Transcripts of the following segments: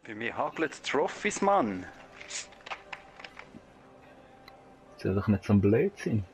Bei mir hagelt es Trophies, Mann. Soll doch nicht so ein Blödsinn.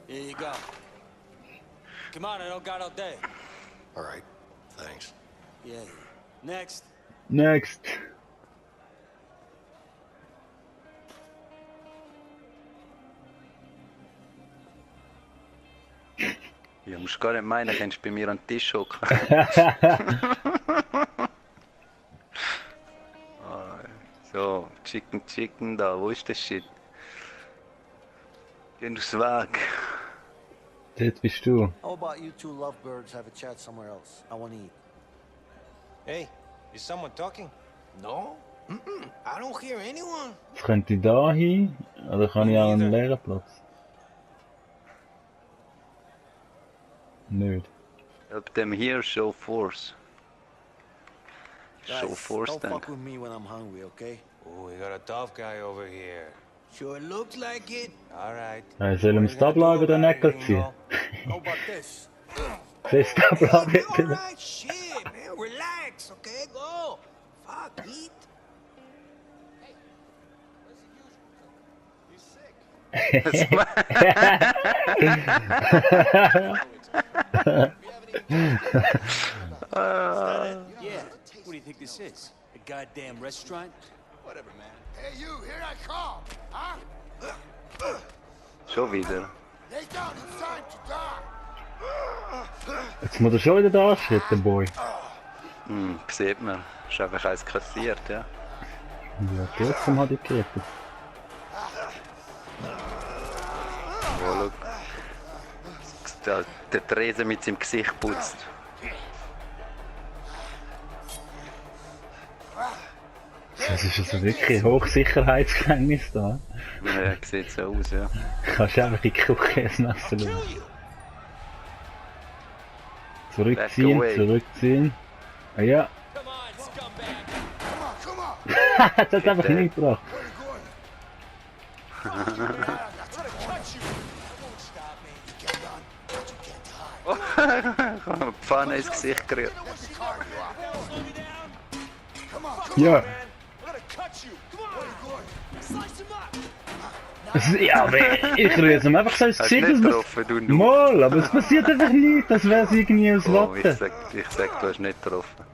Here you go. Come on, I don't got all day. All right, thanks. Yeah. Next. Next. Ja, musst gar nicht meinen, kannst du bei mir an den Tisch hocken. So, Chicken, da, wo ist das Shit? Geh aufs Weg. Dort bist du. How about you two lovebirds have a chat somewhere else? I want to eat. Hey, is someone talking? No? I don't hear anyone. Jetzt könnte ich da hin, oder kann ich auch einen leeren Platz? Nicht. Help them here, show force. Show Guys, force don't then. fuck with me when I'm hungry, okay? Oh, we got a tough guy over here. Sure looks like it. All right. Soll ich das Ablager den Neckel ziehen? How about this? Siehst du, Ablager All right, shit, man, relax, okay? Go. Fuck, eat. Yeah. What do you think this is? A goddamn restaurant? Whatever, man. Hey, you, here I come, huh? Schon wieder. Lay down, it's time to die. Jetzt muss er schon wieder da stehen, der Boy. Sieht man. Ist einfach eins kassiert, ja. Ja, trotzdem hat ich gerettet. Oh, schau. Der Tresen mit seinem Gesicht putzt. Das ist also wirklich ein Hochsicherheitsgefängnis da. Ja, sieht so aus, ja. Kannst du einfach in die Küche ein Messer schauen. Zurückziehen. Ah ja. Das hat einfach nicht gebracht. Pfanne ins Gesicht gerührt. Ja. Ja, aber ich rühre es ihm einfach so ins Hast Gesicht. nicht getroffen, du nur. Mal, aber es passiert einfach nichts, das wäre es irgendwie aus Oh, ich Watte. sag, du hast nicht getroffen.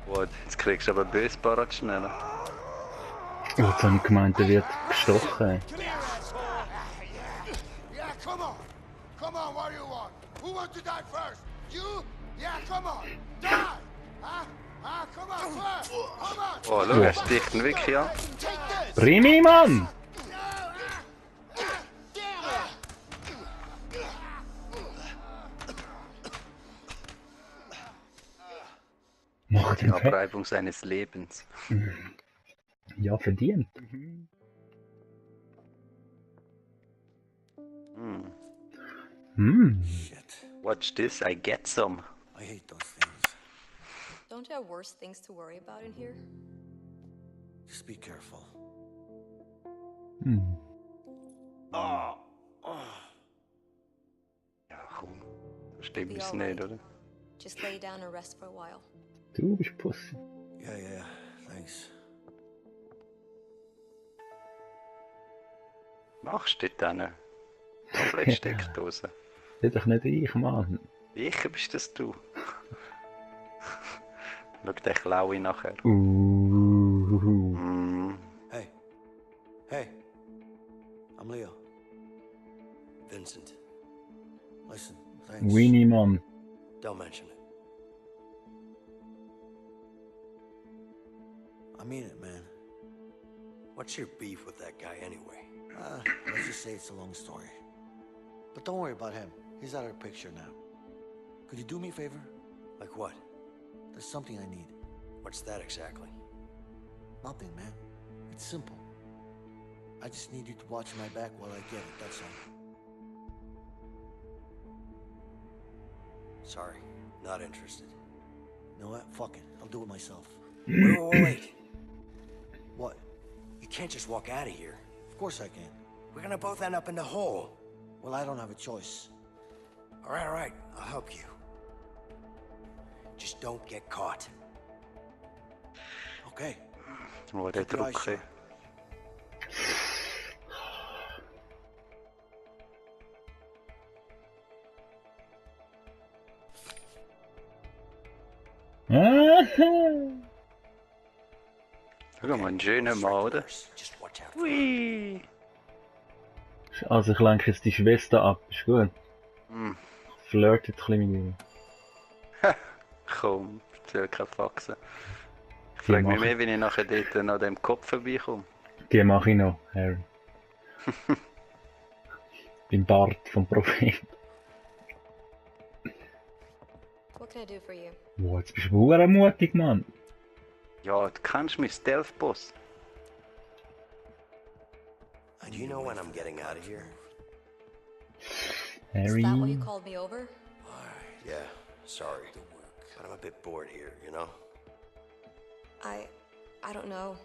What? Jetzt kriegst du aber böse Parat schneller. Oh, jetzt habe ich gemeint, er wird gestochen. Yeah, come on. Come on, what do you want? Who wants to die first? You? Yeah, come on. Die! Huh? Huh? Come on, first. Come on. Oh, schau, er sticht ihn wirklich an. Primi, Mann! Mach Die den weg. Abreibung seines Lebens. Ja, verdient. Shit. Watch this, I get some. I hate those things. Don't you have worse things to worry about in here? Just be careful. Ja, komm. So stimmt es nicht, oder? Just lay down and rest for a while. Du bist Pussy. Yeah, thanks. Machst du dort Tablettsteckdose? Das doch nicht ich, Mann. Sicher bist das du. Schau den Klaue nachher. Hey. I'm Leo. Vincent, Listen, thanks. Winnie, Mann. don't mention it. I mean it, man. What's your beef with that guy anyway? Let's just say it's a long story. But don't worry about him. He's out of the picture now. Could you do me a favor? Like what? There's something I need. What's that exactly? Nothing, man. It's simple. I just need you to watch my back while I get it, that's all. Sorry, not interested. You know what? Fuck it. I'll do it myself. Wait. What? You can't just walk out of here. Of course I can. We're gonna both end up in the hole. Well, I don't have a choice. All right, I'll help you. Just don't get caught. Okay. Wo der Keep your eyes Druck sharp. Schau mal, ein schöner Mann, oder? Just watch out for Ui. Also ich lenke jetzt die Schwester ab, ist gut. Hm. Flirtet ein bisschen mit ihr. Komm, erzähl keine Faxen. Ich Die frage mich mache mehr, wie ich nachher dort an dem Kopf vorbeikomme. Die mache ich noch, Harry. Beim Bart vom Prophet. What can I do for you? Wow, jetzt bist du verdammt mutig, Mann. Ja, du kennst mich, Stealth-Boss. Do you know when I'm getting out of here? Harry. Is that why you called me over? Yeah, sorry. But I'm a bit bored here, you know? I don't know.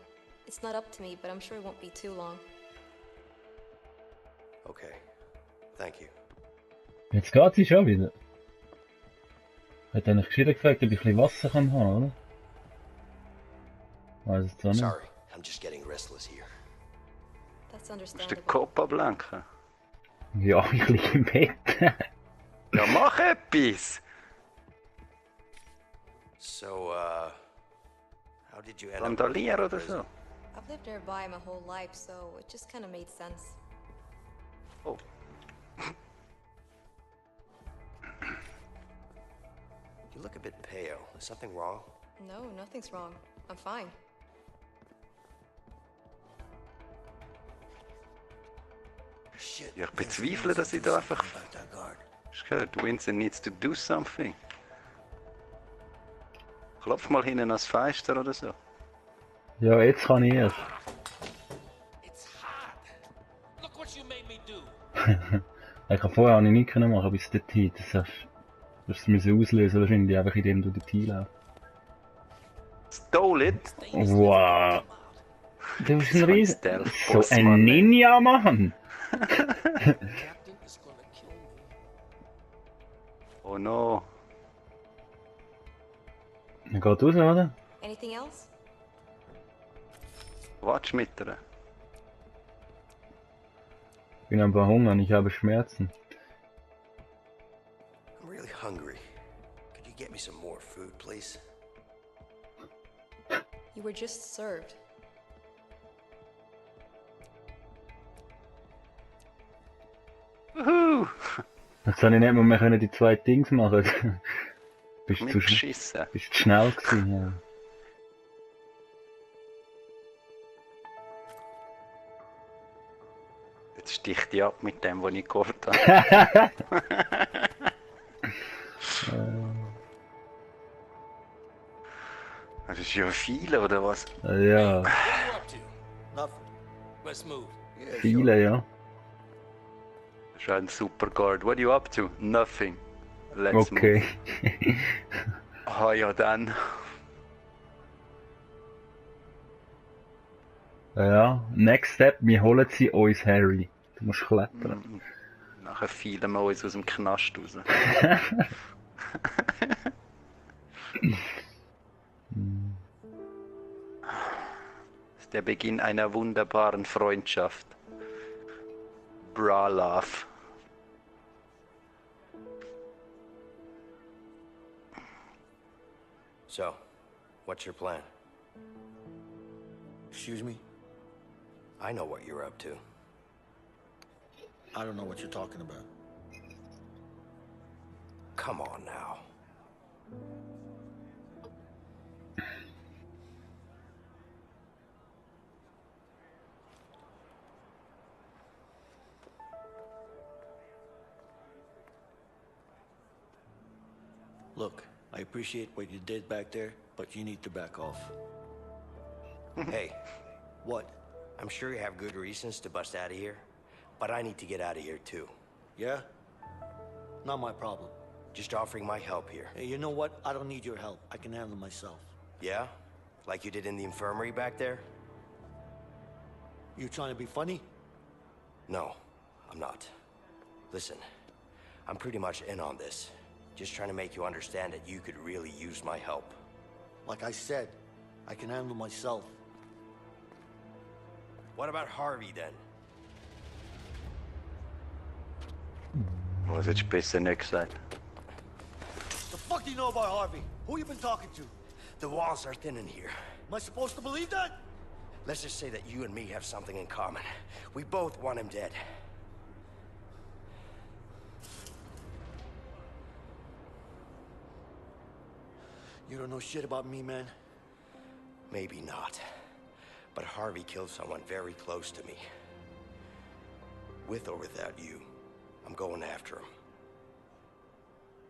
It's not up to me, but I'm sure it won't be too long. Okay. Thank you. Jetzt geht sie schon wieder. Hat eigentlich gescheiter gefragt, ob ich ein bisschen Wasser kann haben, oder? Weiß es zwar nicht. Sorry, I'm just getting restless here. That's Musst du den understandable. Kopf ablenken? Ja, ich liege im Bett. Ja, mach etwas! So, how did you end up Randalieren oder so? I've lived nearby my whole life, so it just kind of made sense. Oh. You look a bit pale. Is something wrong? No, nothing's wrong. I'm fine. Shit. Ja, ich bezweifle, dass ich da einfach... About that guard. Hast du gehört? Winston needs to do something. Klopf mal hinten ans Fenster oder so. Ja, jetzt kann ich erst. It's hot. Look what you made me do. Ich habe vorher auch nicht können machen bis dorthin. Das hast du müssen auslösen wahrscheinlich, einfach indem du dorthin läufst. Stole it! Wow! Du bist ein Riesen... So Stealth-Boss, ein Mann, ey. Ninja, Mann! Captain is gonna kill me. Oh no. Er geht raus, oder? Anything else? Watsch mit ihr. Ich bin einfach hungern, ich habe Schmerzen. I'm really hungry. Could you get me some more food, please? You were just served. Wuhu! Jetzt habe ich nicht mehr, wir können die zwei Dings machen. Bist du Mitgeschissen. bist zu schnell gewesen, ja. Jetzt sticht die ab mit dem, was ich gehört habe. Das ist ja viel, oder was? Ja, What are you up to? Nothing. Let's move. Yeah, sure. viele, ja. Das ist ein super Guard. What are you up to? Nothing. Let's Okay. move. Ah ja, dann. Ja, next step, wir holen sie uns, Harry. Du musst klettern. Nachher fielen wir uns aus dem Knast raus. Das ist der Beginn einer wunderbaren Freundschaft. Bra Love. So, what's your plan? Excuse me? I know what you're up to. I don't know what you're talking about. Come on now. Look, I appreciate what you did back there, but you need to back off. Hey, What? I'm sure you have good reasons to bust out of here, but I need to get out of here too. Yeah? Not my problem. Just offering my help here. Hey, you know what? I don't need your help. I can handle myself. Yeah? Like you did in the infirmary back there? You trying to be funny? No, I'm not. Listen, I'm pretty much in on this. Just trying to make you understand that you could really use my help. Like I said, I can handle myself. What about Harvey then? Was jetzt besser nicht gesagt. The fuck do you know about Harvey? Who you been talking to? The walls are thin in here. Am I supposed to believe that? Let's just say that you and me have something in common. We both want him dead. You don't know shit about me, man. Maybe not. But Harvey killed someone very close to me. With or without you, I'm going after him.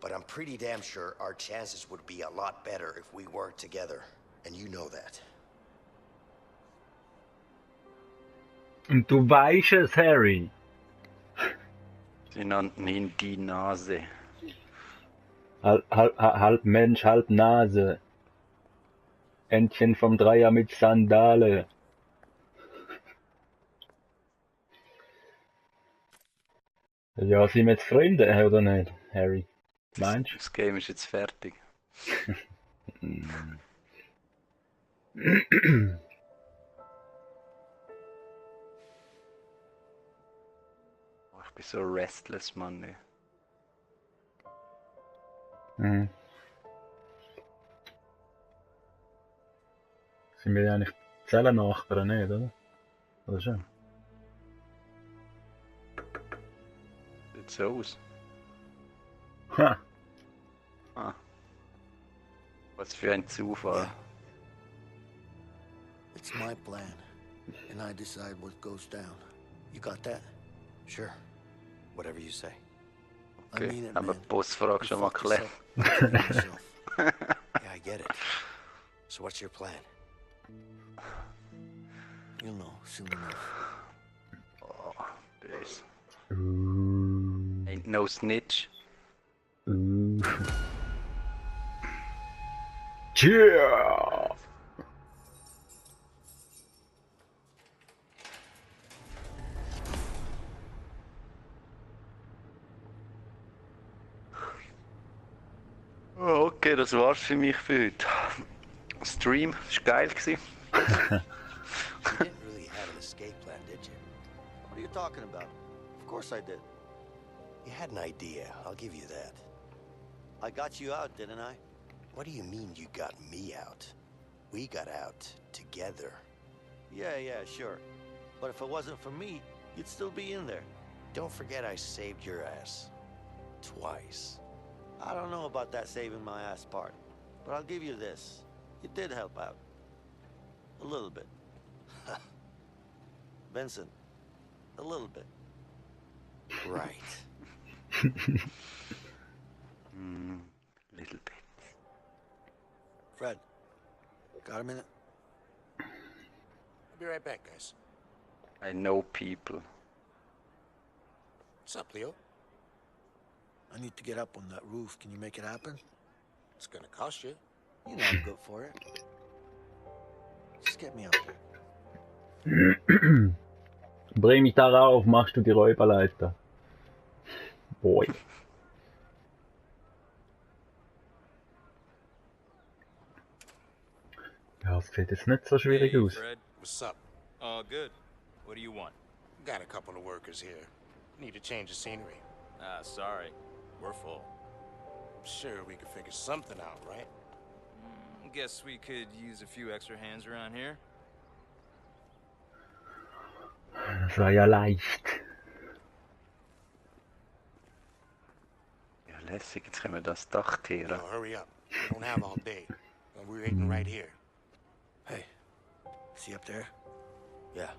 But I'm pretty damn sure our chances would be a lot better if we worked together. And you know that. Und du weißt es, Harry. Sie nannten ihn die Nase. Halb Mensch, halb Nase. Entchen vom Dreier mit Sandale. Ja, sind wir jetzt Freunde, oder nicht, Harry? Meinst du? Das Game ist jetzt fertig. Ich bin so restless, Mann. Ey. Mhm. Sind wir ja eigentlich Zellennachbarn, nicht, oder? Oder schon? Sieht so aus. Ha! Ah. Was für ein Zufall. It's my plan, and I decide what goes down. You got that? Sure. Whatever you say. I Okay, mean it, haben wir man. die Bossfrage You schon mal fucked geklärt. yourself. Yeah, I get it. So what's your plan? You'll know soon enough. Oh, this. Ooh. Ain't no snitch. Ooh. Yeah! Oh, okay, das war's für mich für heute. Stream, war geil gewesen. You didn't really have an escape plan, did you? What are you talking about? Of course I did. You had an idea, I'll give you that. I got you out, didn't I? What do you mean you got me out? We got out together. Yeah, sure. But if it wasn't for me, you'd still be in there. Don't forget I saved your ass. Twice. I don't know about that saving my ass part, but I'll give you this. You did help out. A little bit. Vincent, a little bit. Right. Little bit. Fred, got a minute? I'll be right back, guys. I know people. What's up, Leo? I need to get up on that roof. Can you make it happen? It's gonna cost you. You know I'm good for it. Just get me up there. Bring mich darauf, machst du die Räuberleiter. Boy. Ja, es sieht jetzt nicht so schwierig Hey, aus. Fred. What's up? Good. What do you want? Got a couple of workers here. Need to change the scenery. Sorry. We're full. Sure, we could figure something out, right? Guess we could use a few extra hands around here. Das war ja leicht. Ja, lässig, jetzt können wir das Dach kehren. No, hurry up. We don't have all day. And we're waiting right here. Hey, see up there? Yeah.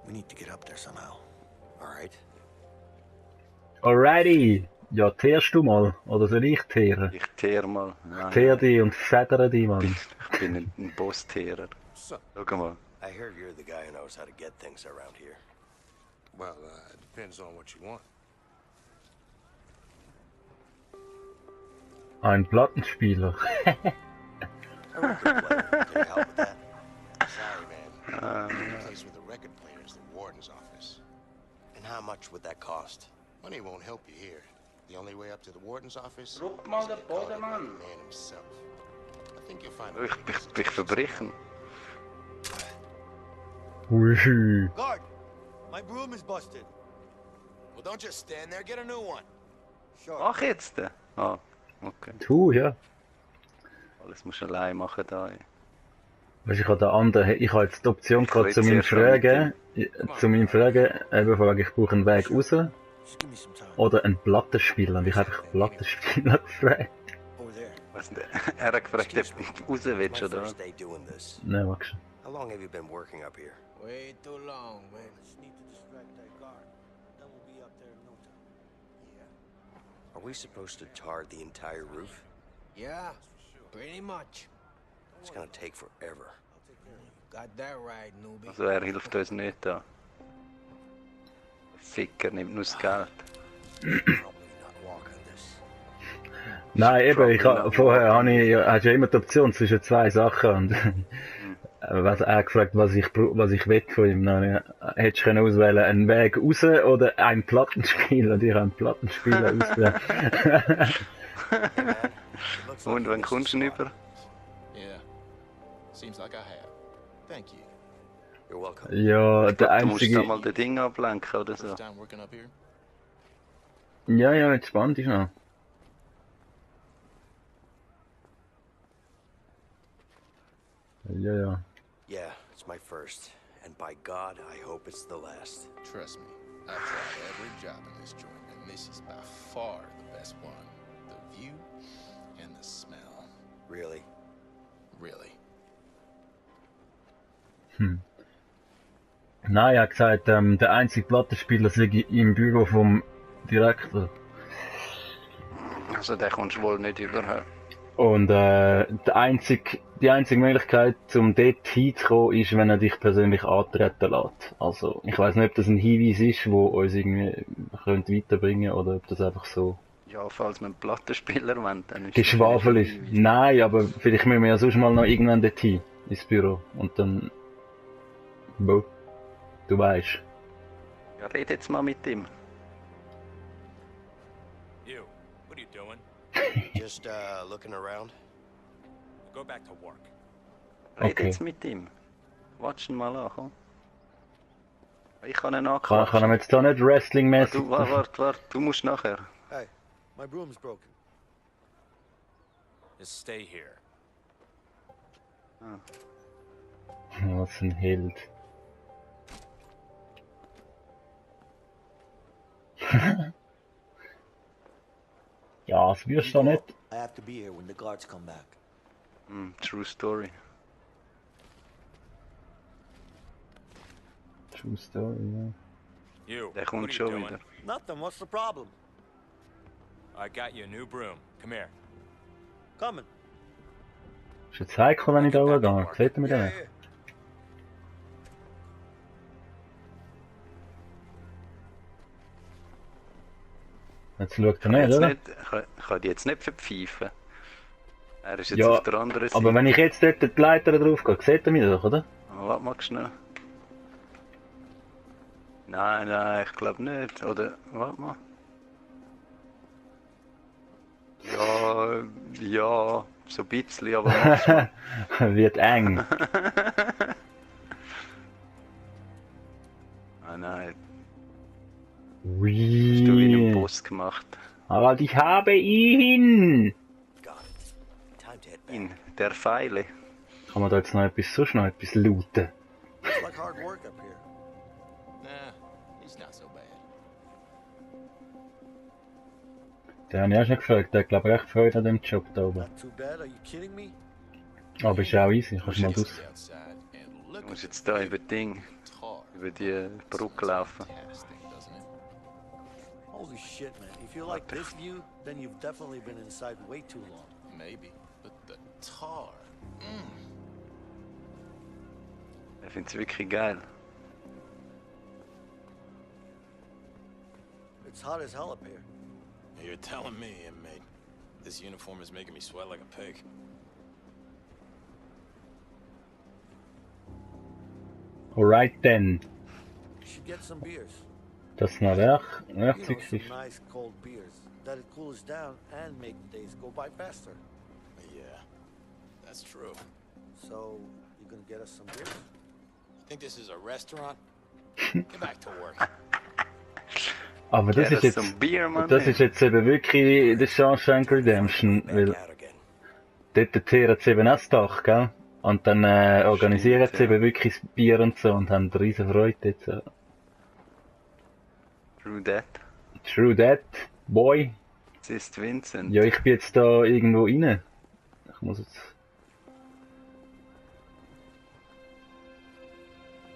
We need to get up there somehow. All right. Alrighty. Ja, teerst du mal? Oder soll ich teeren? Ich teer mal. Ich teer dich und federe dich, Mann. Ich bin ein Boss-Teerer. What's up? Schau mal. I heard you're the guy who knows how to get things around here. Well, it depends on what you want. Ein Plattenspieler. A record player. Can you help with that? Sorry, man. The place with the record player is the warden's office. And how much would that cost? Money won't help you here. The only way up to the warden's office. Druck mal den Boden, Mann. Man himself. I think you'll find. Ich verbrechen. Ui. Guard! My broom is busted. Well, don't just stand there. Get a new one. Sure. Mach jetzt! Ah, okay. Tu, ja. Alles musst du allein machen da. Weißt, ich habe jetzt die Option gehabt, zu meinem Fragen, eben von wegen, ich brauche einen Weg raus, Just give me some time. oder einen Plattenspieler, und ich habe einfach Plattenspieler gefragt. Over there. Was denn? Er hat gefragt, ob du raus willst, My oder? first day doing this. Nein, warte schon. How long have you been working up here? Way too long, man. I just need to distract that guard. Then we'll be up there in no time. Are we supposed to tar the entire roof? Yeah, pretty much. It's gonna take forever. I'll take care of you. Got that right, newbie. Also er hilft uns nicht da. Ficker nimmt nur das Geld. Probably not walk on this. Nein, eben, vorher hast du ja immer die Option zwischen zwei Sachen, und was er gefragt, was ich will von ihm. Dann hättest du auswählen, einen Weg raus oder einen Plattenspieler, und ich habe einen Plattenspieler auswählen. Und wann kommst du denn über? Yeah. Seems like I have. Thank you. You're welcome. Ja, der Du musst da einzige... mal das Ding ablenken oder so. First time working up here? Ja, jetzt spannend ist noch. Ja. Yeah, it's my first. And by God, I hope it's the last. Trust me, I've tried every job in this joint, and this is by far the best one. The view and the smell. Really? Really. Nein, er hat gesagt, der einzige Plattenspieler sei im Büro vom Direktor. Also den kommst du wohl nicht überhören. Und die einzige Möglichkeit, um dort hinzukommen, ist, wenn er dich persönlich antreten lässt. Also, ich weiss nicht, ob das ein Hinweis ist, der uns irgendwie könnte weiterbringen, oder ob das einfach so Ja, falls wir einen Plattenspieler wollen, dann ist Geschwafel das ist. natürlich ein Nein, aber vielleicht müssen wir ja sonst mal noch irgendwann dort hin, ins Büro. Und dann... Bo, du weißt. Hinweis. Ja, red jetzt mal mit ihm. You, what are you doing? Just, looking around? Go back to work. Red Okay. jetzt mit ihm. Watch ihn mal an, komm. Ich kann ihn Kann anquatschen. er jetzt da nicht wrestlingmäßig... Du, warte, du musst nachher. Hey, my broom's broken. Just stay here. Was ein Held. Ja, das wirst du nicht. I have to be here when the guards come back. True story. True story, ja. You, Der what kommt are you schon doing? wieder. Nothing, what's the problem? I got you a new broom. Come here. Coming. Ist jetzt heikel, wenn ich da hochgehe. Seht ihr mich denn? Jetzt schaut er nicht, Jetzt oder? nicht, ich kann die jetzt nicht verpfeifen. Er ist jetzt Ja, auf der anderen Seite. aber wenn ich jetzt dort die Leiter drauf gehe, seht ihr mich doch, oder? Warte mal schnell. Nein, ich glaube nicht. Oder, warte mal. Ja, so ein bisschen, aber mach's mal. Wird eng. Nein, hast du wie einen Ui. Boss gemacht. Aber ich habe ihn! Got it. Time to head back. In der Pfeile. Kann man da jetzt noch etwas looten? It's like hard work up here. Nah, he's not so bad. Den habe ich auch schon gefragt, der hat glaube ich echt Freude an dem Job da oben. Not too bad, are you kidding me? Aber ist auch easy, kannst du mal Just raus. get outside and look Du musst at jetzt da über Ding, tar. über die Brücke laufen. Fantastic, doesn't it? Holy shit, man. If you like this view, then you've definitely been inside way too long. Maybe, but the tar. Ich finde es wirklich geil. It's hot as hell up here. You're telling me, inmate. This uniform is making me sweat like a pig. Alright then. You should get some beers. Das noch You know, Werkzeug some ist. nice cold beers that it cools down and make days go by faster. Yeah, that's true. So, you gonna get us some beers? You think this is a restaurant? Get back to work. Aber das Get ist us some jetzt, beer, man. das ist jetzt eben wirklich der Shawshank Redemption, Back weil out again. dort teeren sie eben auch das Dach, gell? Und dann organisieren Stimmt, sie ja. eben wirklich das Bier und so und haben riesen Freude jetzt. True that. True that, boy. Es ist Vincent. Ja, ich bin jetzt da irgendwo rein. Ich muss jetzt...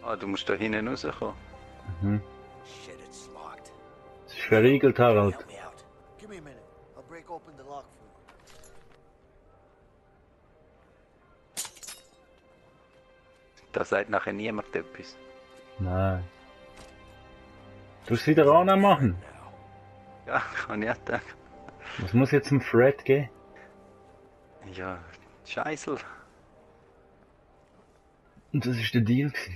Ah, du musst da hinten rauskommen. Mhm. Shit, it's locked. Es ist verriegelt, Harald. Help me out. Give me a minute. I'll break open the lock for you. Da sagt nachher niemand etwas. Nein. Du es wieder anmachen. Ja, kann ich auch denken. Was muss jetzt zum Fred gehen? Ja, Scheißel. Und das ist der Deal gewesen.